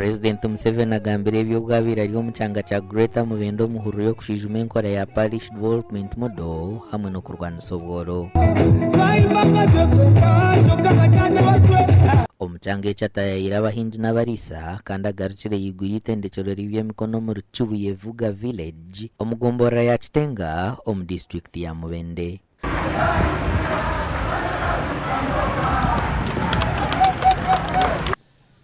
President Museveni agambire ebyobwabira ari omu kyanga kya Greater Mubende omuhuru y'okushwijuma enkora ya Parish Development Model hamwe n'okurwanisa obworo. Omukyanga ekyatayayira abahingi n'abarisa kandi agarukire yigwire itendekero ry'emikono omu Rukibuye Vuga Village omugombora ya Kitenga omu district ya Mubende.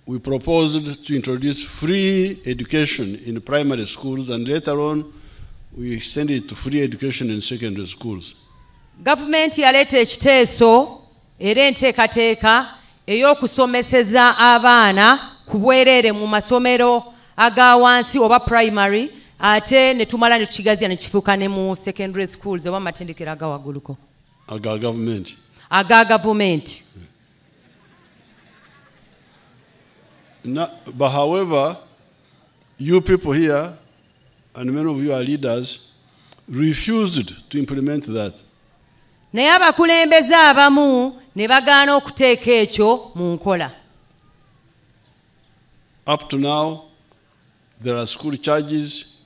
We proposed to introduce free education in primary schools, and later on we extended it to free education in secondary schools. Government yaleeta ekiteeso era enteekateeka ey'okusomeseza abaana ku bwereere mu masomero aga wansi oba primary, ate ne tumala ne tukigaziya ne kifuuka ne mu secondary schools oba amatendekero aga wagguluko. Aga government. Aga government. No, but however, you people here, and many of you are leaders, refused to implement that. Naye abakulembeze abamu ne bagaana okuteeka ekyo mu nkola. Up to now, there are school charges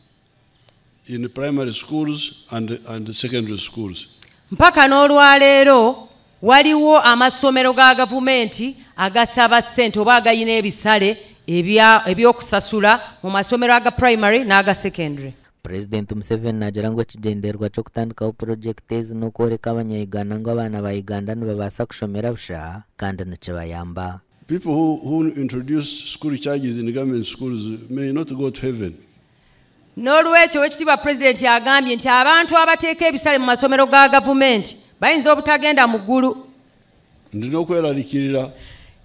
in primary schools and secondary schools. Mpaka n'olwaleero waliwo amasomero ga gavumenti agasaba ssente oba agayina ebisale ebyokusasula mu masomero aga primary n'aga secondary. President Museveni nagira ngu ekigendererwa ky'okutandikaho project ezi n'okworeka abanya-Uganda ngu abaana ba Uganda nibabaasa kushomera busha kandi nikibayamba. People who introduce school charges in government schools may not go to heaven. N'olwekyo Oweekitiibwa Pulezidenti agambye nti abantu abateeka ebisale mu masomero ga gavumenti bayinza obutagenda mu ggulu. Ndina okweraliikirira.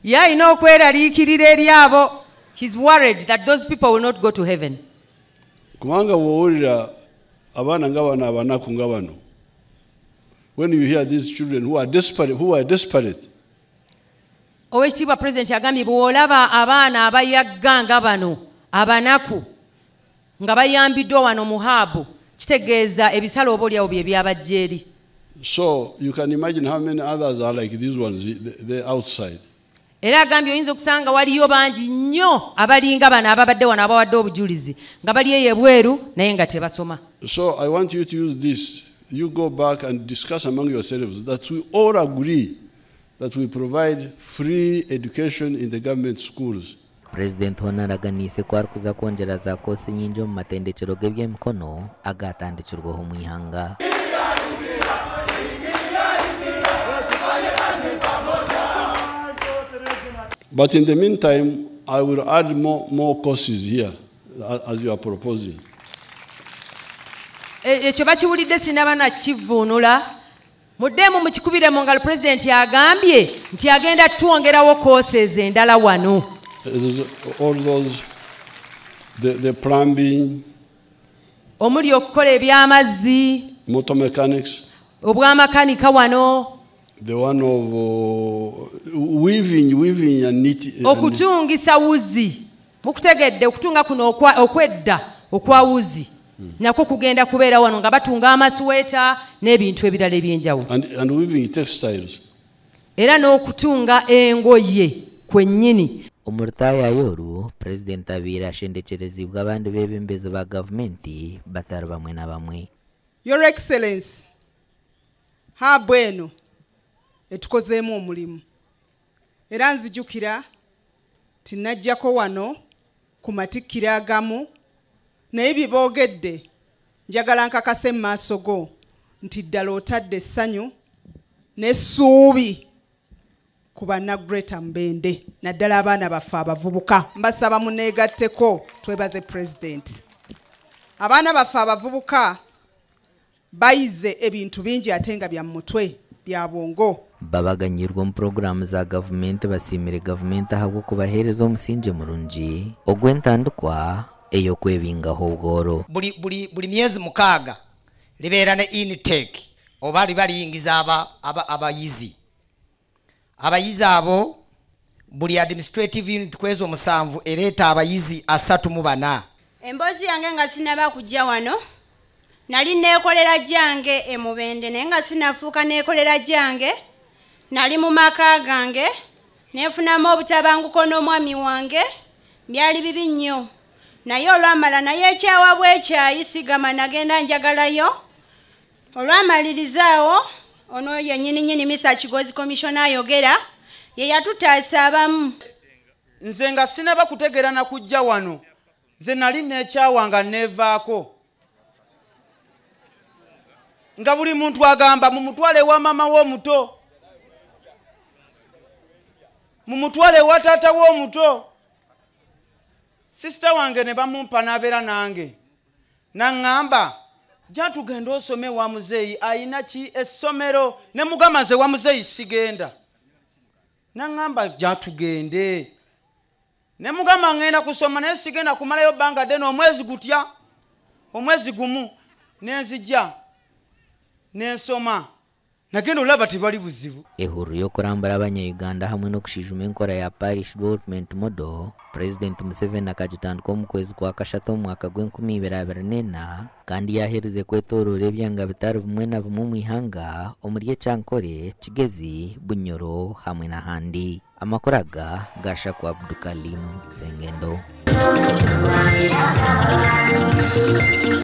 Ye alina okweraliikirira eri abo. He's worried that those people will not go to heaven. Kubanga bw'owulira abaana nga bano abanaku nga bano, when you hear these children who are desperate. Oweekitiibwa Pulezidenti agambye bw'olaba abaana abayagga nga bano abanaku nga bayambiddwa wano mu haabu, kitegeeza ebisale oba oliawo bye byabajja eri. So you can imagine how many others are like these ones, they're outside. Era agambye oyinza okusanga waliyo bangi nnyo abalinga bano ababadde wano abawadde obujulizi nga bali eyo ebweru naye nga tebasoma. So I want you to use this. You go back and discuss among yourselves that we all agree that we provide free education in the government schools. President hona araganiise ko arikuza kwongyera za koosi nyingi omu matendekero g'ebyemikono agatandikirweho omu ihanga. But in the meantime, I will add more courses here, as you are proposing. Ekyo bakiwulidde sinaba nakivuunula. Muddemu mukikubire mu ngalo. Pulezidenti agambye nti agenda twongerawo courses endala wano. All those, the plumbing, omuli okukola eby'amazzi, motor mechanics, obwamakanika wano, the one of weaving and knitting, okutungisa wuzi. Mukutegedde okutunga kuno okwedda okwa wuzi nako kugenda kubeera wano nga batunga amasuweeta n'ebintu ebirala ebyenjawulo. And weaving textiles. Era n'okutunga engoye kwennyini. Omurutaaya yoru President abiire ashendekyerezibwa abandi b'ebembezi ba gavumenti batari bamwe na bamwe. Your Excellency, haabu eno etukozeemu omulimu era nzijukira tinajjako wano ku matikkiro agamu, naye bye boogedde njagala nkakase mu maaso go nti ddala otadde essanyu n'essuubi ku banna Greater Mubende naddala abaana baffe abavubuka. Mbasaba muneegatteko twebaze Pulezidenti. Abaana baffe abavubuka bayize ebintu bingi ate nga bya mutwe bya bwongo. Babaganyirwa mu porogaramu za gavumenti basiimire gavumenti ahabw'okubaheereza omusingi murungi ogw'entandikwa ey'okwebingaho obworo. Buli myezi 6 libeera ne intake oba liba liyingiza abayizi. Abayizi abo buli administrative unit kwezo 7 ereeta abayizi 34. Emboozi yange nga sinaba kujja wano nali neekolera gyange e Mubende, naye nga sinafuuka neekolera gyange nali mu maka gange neefunamu obutabanguko n'omwami wange. Byali bibi nnyo. Naye olwamala naye ekyawa bwekyayi sigama nagenda njagalayo. Olwamalirizaawo ono yennyini nnyini Mr. Kigozi Commissioner ayogera ye yatutaasa abamu. Nze nga sinaba kutegeera na kujja wano, nze nali neekyawa nga neevaako. Nga buli muntu agamba mumutwale ewa maama w'omuto, mumutwale ewa taata w'omuto. Sisita wange ne bamumpa n'abeera nange, naŋŋamba jja tugende osome ewa muzeeyi ayina ki essomero. Ne mugamba nze ewa muzeeyi sigenda. Naŋŋamba jja tugende. Ne mugamba ŋŋenda kusoma naye sigenda kumalayo bbanga ddene, omwezi gutya, omwezi gumu. Ne nzija ne nsoma, nagenda olaba tebali buzibu. Ehuru y'okurambura abanya-Uganda hamwe n'okushijuma enkora ya Parish Development Model, President Museveni akagitandika omu kwezi kwa kashatu omu mwaka gw'enkumi ibiri abiri n'ena, kandi yaherize kwetooroora ebyanga bitari bimwe na bimwe omu ihanga omuri Ekyankore, Kigezi, Bunyoro hamwe n'ahandi. Amakuru aga gashakwa Abdukalim Sengendo.